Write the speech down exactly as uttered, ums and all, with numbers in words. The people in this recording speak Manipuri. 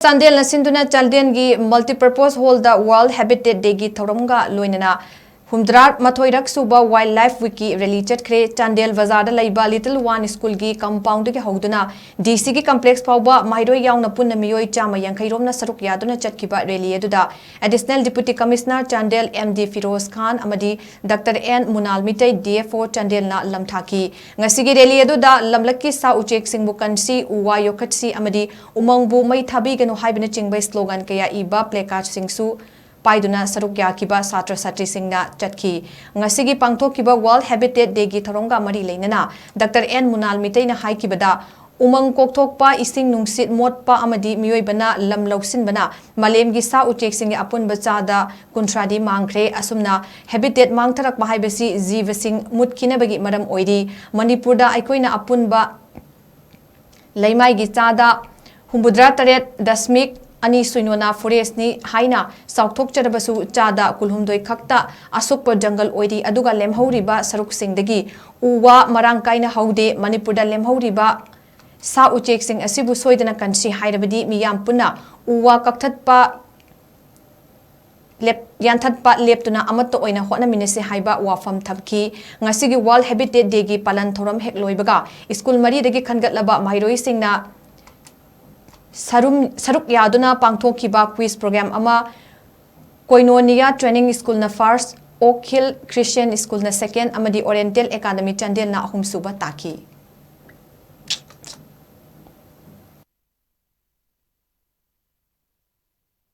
ꯆꯥꯟꯗꯦꯜꯅ ꯁꯤꯟꯗꯨꯅ ꯆꯥꯟꯗꯦꯜꯒꯤ Multipurpose Hallꯗ World Habitat Dayꯒꯤ ꯊꯧꯔꯝꯒ ꯂꯣꯏꯅꯅ ꯍꯨꯝꯗ꯭ꯔꯥ ꯃꯥꯊꯣꯏꯔꯛ ꯁꯨꯕ Wildlife Weekꯀꯤ rally ꯆꯠꯈ꯭ꯔꯦ꯫ ꯆꯥꯟꯗꯦꯜ ꯕꯖꯥꯔꯗ ꯂꯩꯕ Little One Schoolꯒꯤ compoundꯗꯒꯤ ꯍꯧꯗꯨꯅ DCꯒꯤ complex ꯐꯥꯎꯕ ꯃꯍꯩꯔꯣꯏ ꯌꯥꯎꯅ ꯄꯨꯟꯅ ꯃꯤꯑꯣꯏ ꯆꯥꯝꯃ ꯌꯥꯡꯈꯩ ꯔꯣꯝꯅ ꯁꯔꯨꯛ ꯌꯥꯗꯨꯅ ꯆꯠꯈꯤꯕ rally ꯑꯗꯨꯗ Additional Deputy Commissioner Chandel MD Firoz ꯈꯥꯟ ꯑꯃꯗꯤ Doctor N ꯃꯨꯅꯥꯜ ꯃꯤꯇꯩ, DFO ꯆꯥꯟꯗꯦꯜꯅ ꯂꯝ ꯊꯥꯈꯤ꯫ ꯉꯁꯤꯒꯤ rally ꯑꯗꯨꯗ ꯂꯝꯂꯛꯀꯤ ꯁꯥ ꯎꯆꯦꯛꯁꯤꯡꯕꯨ ꯀꯟꯁꯤ, ꯎ ꯋꯥ ꯌꯣꯛꯈꯠꯁꯤ ꯑꯃꯗꯤ ꯎꯃꯪꯕꯨ ꯃꯩ ꯊꯥꯕꯤꯒꯅꯨ ꯍꯥꯏꯕꯅꯆꯤꯡꯕ slogan ꯀꯌꯥ ꯏꯕ placardꯁꯤꯡꯁꯨ ꯄꯥꯏꯗꯨꯅ ꯁꯔꯨꯛ ꯌꯥꯈꯤꯕ ꯁꯥꯇ꯭ꯔ ꯁꯥꯇ꯭ꯔꯤꯁꯤꯡꯅ ꯆꯠꯈꯤ꯫ ꯉꯁꯤꯒꯤ ꯄꯥꯡꯊꯣꯛꯈꯤꯕ World Habitat Dayꯒꯤ ꯊꯧꯔꯝꯒ ꯃꯔꯤ ꯂꯩꯅꯅ Doctor N ꯃꯨꯅꯥꯜ ꯃꯤꯇꯩꯅ ꯍꯥꯏꯈꯤꯕꯗ, ꯎꯃꯪ ꯀꯣꯛꯊꯣꯛꯄ, ꯏꯁꯤꯡ ꯅꯨꯡꯁꯤꯠ ꯃꯣꯠꯄ ꯑꯃꯗꯤ ꯃꯤꯑꯣꯏꯕꯅ ꯂꯝ ꯂꯧꯁꯤꯟꯕꯅ ꯃꯥꯂꯦꯝꯒꯤ ꯁꯥ ꯎꯆꯦꯛꯁꯤꯡꯒꯤ ꯑꯄꯨꯟꯕ ꯆꯥꯗ ꯀꯨꯟꯊ꯭ꯔꯥꯗꯤ ꯃꯥꯡꯈ꯭ꯔꯦ꯫ ꯑꯁꯨꯝꯅ habitat ꯃꯥꯡꯊꯔꯛꯄ ꯍꯥꯏꯕꯁꯤ ꯖꯤꯕꯁꯤꯡ ꯃꯨꯠꯈꯤꯅꯕꯒꯤ ꯃꯔꯝ ꯑꯣꯏꯔꯤ꯫ ꯃꯅꯤꯄꯨꯔꯗ ꯑꯩꯈꯣꯏꯅ ꯑꯄꯨꯟꯕ ꯂꯩꯃꯥꯏꯒꯤ ꯆꯥꯗ ꯍꯨꯝꯐꯨꯇꯔꯥ ꯇꯔꯦꯠ ꯗꯁꯃꯤꯛ ꯑꯅꯤ ꯁꯨꯏꯅꯣꯅ forestꯅꯤ ꯍꯥꯏꯅ ꯆꯥꯎꯊꯣꯛꯆꯔꯕꯁꯨ, ꯆꯥꯗ ꯀꯨꯟꯍꯨꯝꯗꯣꯏ ꯈꯛꯇ ꯑꯁꯣꯛꯄ ꯖꯪꯒꯜ ꯑꯣꯏꯔꯤ꯫ ꯑꯗꯨꯒ ꯂꯦꯝꯍꯧꯔꯤꯕ ꯁꯔꯨꯛꯁꯤꯡꯗꯒꯤ ꯎ ꯋꯥ ꯃꯔꯥꯡ ꯀꯥꯏꯅ ꯍꯧꯗꯦ꯫ ꯃꯅꯤꯄꯨꯔꯗ ꯂꯦꯝꯍꯧꯔꯤꯕ ꯁꯥ ꯎꯆꯦꯛꯁꯤꯡ ꯑꯁꯤꯕꯨ ꯁꯣꯏꯗꯅ ꯀꯟꯁꯤ ꯍꯥꯏꯔꯕꯗꯤ ꯃꯤꯌꯥꯝ ꯄꯨꯟꯅ ꯎ ꯋꯥ ꯀꯛꯊꯠꯄ ꯂꯦꯞ-, ꯌꯥꯟꯊꯠꯄ ꯂꯦꯞꯇꯨꯅ ꯑꯃꯠꯇ ꯑꯣꯏꯅ ꯍꯣꯠꯅꯃꯤꯟꯅꯁꯤ ꯍꯥꯏꯕ ꯋꯥꯐꯝ ꯊꯝꯈꯤ꯫ ꯉꯁꯤꯒꯤ World Habitat Dayꯒꯤ ꯄꯥꯂꯟ ꯊꯧꯔꯝ ꯍꯦꯛ ꯂꯣꯏꯕꯒ school ꯃꯔꯤꯗꯒꯤ ꯈꯟꯒꯠꯂꯕ ꯃꯍꯩꯔꯣꯏꯁꯤꯡꯅ ꯁꯔꯨꯝ-, ꯁꯔꯨꯛ ꯌꯥꯗꯨꯅ ꯄꯥꯡꯊꯣꯛꯈꯤꯕ quiz program ꯑꯃ Koinonia Training Schoolꯅ first, Oak Hill Christian Schoolꯅ second ꯑꯃꯗꯤ Oriental Academy ꯆꯥꯟꯗꯦꯜꯅ ꯑꯍꯨꯝꯁꯨꯕ ꯇꯥꯈꯤ꯫